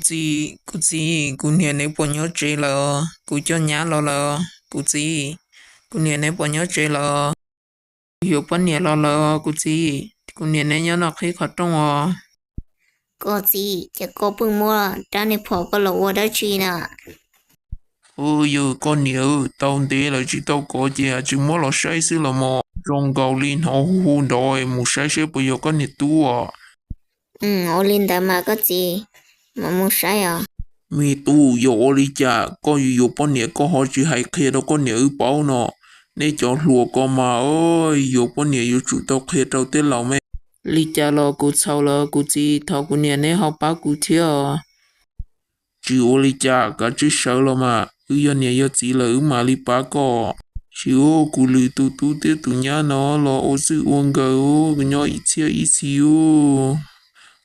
Txiv, kuv txiv, kuv niam neb puas nyob tsev lawm? Kuv coj nyab los lawm. Kuv txiv, kuv niam neb puas nyob tsev lawm? Kuv yuav poj niam los lawm kuv txiv. Kuv niam neb nyob no qhib qhov rooj os. Koj txiv, ces koj pheej muab rab niag phom koj los ua dab tsi na? Yog koj niam, tau ntev lawm tsis tau kov ces tsis muab los saib xwb los mas. Zoo nkaus li hnov hu hu nrov, mus saib seb puas yog koj niam tub os. Ua li ntawd mas koj txiv, mam mus saib os. Me tub, yog ua li cas koj yuav yuav poj niam koj ho tsis hais qhia rau koj niam wb paub no? Nej cov hluas ko mas, yuav poj niam yuav tsum tau qhia rau tej laus me. Li cas los kuv txhaum lawm kuv txiv, thov kuv niam neb ho pab kuv thiab os. Tsis ua li cas, kav tsij sawv los mas, wb yog niam yog txiv lawm wb mam li pab koj. Tsis ua, kuv lwm tus tub thiab tus nyab no los ua txwj ua nkawm, nyob ib txhiab ib txhis ub.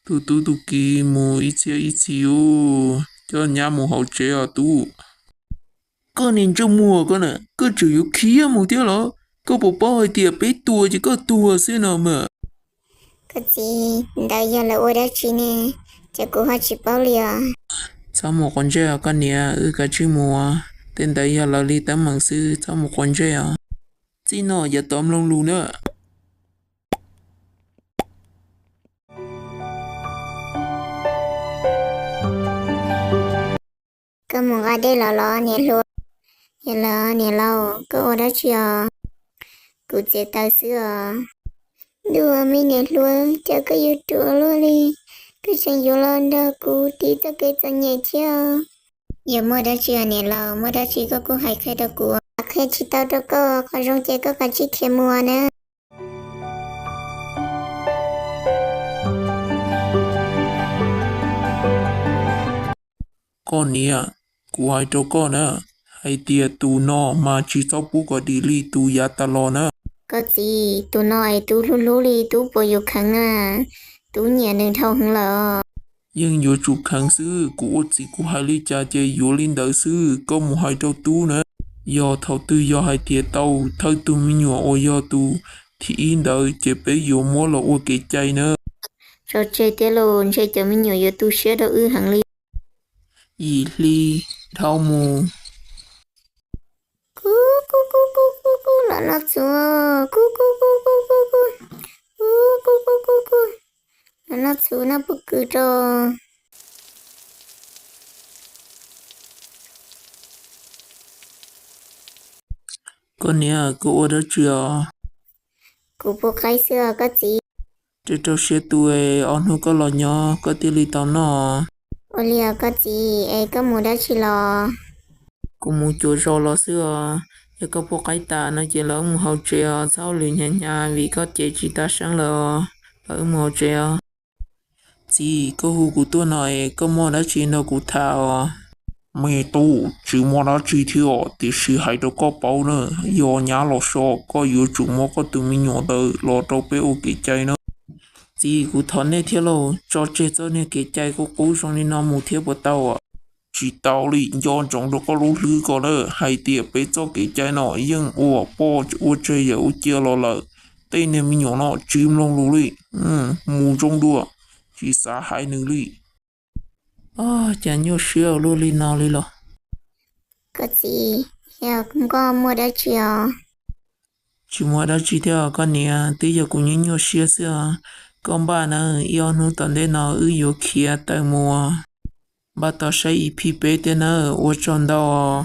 Tus tub tus kiv mus ib txhiab ib txhis ub. Coj nyab mus hauv tsev os tub. Koj niag ntsej muag koj na, koj tseem yuav khiav mus thiab los? Koj puas paub hais tias peb tuag ces koj tuag xwb no mas. Koj txiv, ntawd yog lawv ua dab tsi ne? Ces kuv ho tsis paub li os. Txhob mus quav ntsej os koj niam, wb kav tsij mus. Tej ntawd yog lawv li teeb meem xwb, txhob mus quav ntsej os. Txij no yav tom mloog lus na. Koj mus nqa dej los los niam hluas? Yog los niam laus, koj ua dab tsi os? Kuv txiav taws xwb os. Ntuj, me niam hluas, cas koj yuav ruam luaj li? Koj tseem yuav los nrog kuv tiv txoj kev txom nyem thiab. Yog muaj dab tsi os niam laus, muaj dab tsi koj kuj hais qhia rau kuv. Qhia tsis tau rau koj, qhov zoo ces koj kav tsij khiav mus na. Koj niam, kuv hais rau koj na, hais tias tus no mas tsis txhob pub kom dim li tus yav tas los na. Koj txiv, tus no es tub hlub hlub li, tub puas yuav kheev na? Tub nyiam nws dhau heev lawm. Yeej yuav tsum kheev xwb, kuv ua txiv kuv hais li cas ces yuav li ntawd xwb, koj mus hais rau tub na. Yog thaum twg yog hais tias tau thawj tug me nyuam uas yog tus thib ib ntawd ces peb yuav muab los ua kev cai na. Tso tseg thiab lauj, ntshe cov me nyuam yuav tu siab rau wb heev li. Yim hli dhau mus. Kub kub kub kub kub kub, los noj txhuv. Kub kub kub kub kub kub, kub kub kub kub kub, los noj txhuv noj pob kws rau. Koj niam, koj ua dab tsi os? Kuv pub qaib xwb os koj txiv. Rau rau siab tus, ob hnub koj los nyob koj thiaj li tau noj. Ua li os koj txiv, es koj mus dab tsi los? Kuv mus cuav zos los xwb os. Yog koj pub qaib tas no ces los wb mus hauv tsev os, txhob ua lwm hnyav hnyav vim koj cev tsis tas seeb lawm os. Los wb mus hauv tsev os. Txiv, koj hu kuv tuaj no es koj muaj dab tsi nrog kuv tham os? Me tub, tsis muaj dab tsi thiab os, tiam sis hais rau koj paub na, yog nyab los so koj yuav tsum muab koj tus me nyuam ntawd los rau peb ua kev cai na. Txiv, kuv thov nej thiab lauj, tso tseg txoj niag kev cai qub qub zoo li no mus thiab puas tau? Tsis tau li, nco ntsoov rau koj lub hlwb ko na, hais tias peb txoj kev cai no yeej ua poj ua tseg yawm ua cia los lawm. Tej niag me nyuam no tsis mloog lus li, mus zoo dua, tsis xav hais nws li. Cas nyuaj siab ua luaj li no li los? Koj txiv, yog koj muaj dab tsi os? Tsis muaj dab tsi thiab koj niam, twb yog kuv nyuaj nyuaj siab xwb os. Koj npaj na, ib ob hnub tom ntej no wb yuav khiav tawm mus. Npaj tos saib E P peb thiab nawb, ua tsaug ntau.